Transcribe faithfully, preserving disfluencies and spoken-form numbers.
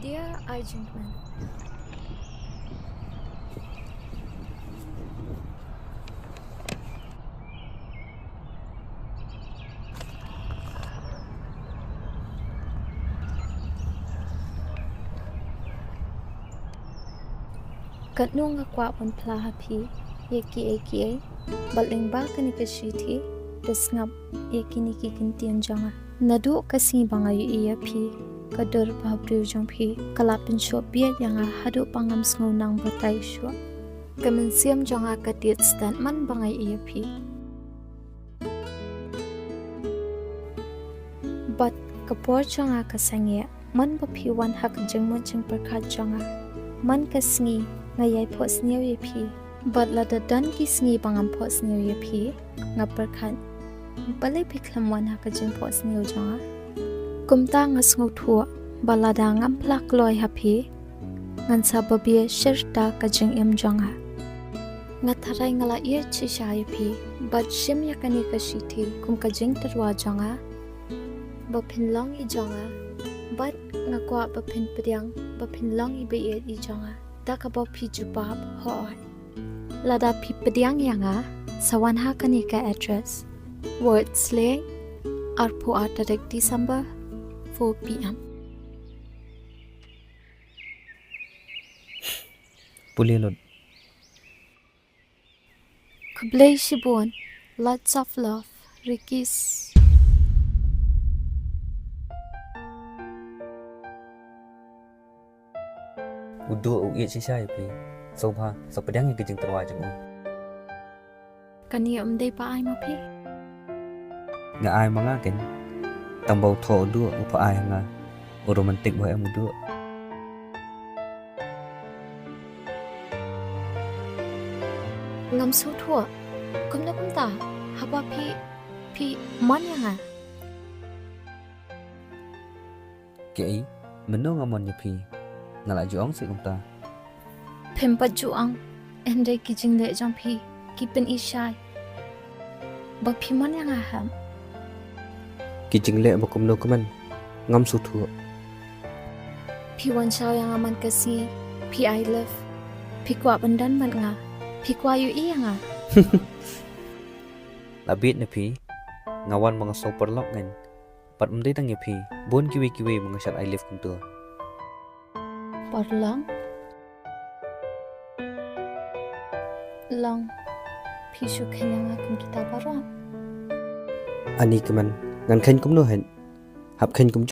Ïa, ai jingkmen. Katno nga kwah ban phla ha phi ïa kiei kiei, bad lyngba kane ka shithi, to sngap ïa kine ki kyntien jong nga. Naduh ka sngi ba nga ïohi ïa phi, ka dur ba ha briew jong phi ka la pynshoh bieit ïa nga haduh ba ngam sngew nang batai shuh. Ka mynsiem jong nga ka tied stad man ba nga ïohi ïa phi. Bad ka por jong nga ka sangeh man ba phi wan ha ka jingmut jingpyrkhat jong nga. Man ka sngi nga ïai phohsniew ïa phi. Bad lada don ki sngi ba ngam phohsniew ïa phi, nga pyrkhat balei phi khlem wan ha ka jingphohsniew jong nga. Kumta nga sngewthuh ba lada ngam phla kloi ha phi, ngan sa babe shirta ka jingim jong nga. Nga tharai nga la ïeit shisha ïa phi bad shim ïa kane ka shithi kum ka jingtyrwa jong nga, ba phin long i jong nga. Bad nga kwah ba phin pdiang ba phin long i baieit i jong nga da kaba phi jubab hooid. Lada phi pdiang ïa nga, sa wan ha kane ka address: Ward's Lane, arphew ar tarik December, four p.m. Pule lut. Khublei shibun. Lots of love, Rikis. U Duh u ïeit shisha ïa phi. Sngewbha sa pdiang ïa ka jingtyrwa jong u. Kane ym dei ba ai ma phi? Nga ai ma nga ken. Tang ba u thoh u Duh u pha ai ha nga. U romantic ba em u Duh. Ngam sngewthuh. Kumno kumta? Haba phi, phi mon ïa nga? Kiei, mynno nga mon ïa phi? Nga la ju ong seh kumta. Phim pat ju ong, hynrei ki jingleh jong phi ki pyni shai ba phi mon ïa nga hem. Ki jingleh ba kumno kumne? Ngam sngewthuh. Phi wan shaw ïa nga man ka sngi, phi I love. Phi kwah ban don bad nga. Phi kwah ïohi ïa nga. La bieit na phi. Nga wan ba nga sngew paralok ngan. Pat ym dei tang ïa phi, bun kiwei kiwei ba nga shad I love kumto. Paralok? Long phi shu kheiñ ïa nga kum kita baroh? Ani kmen, ngan kheiñ kumno hynrei? Hap kheiñ kum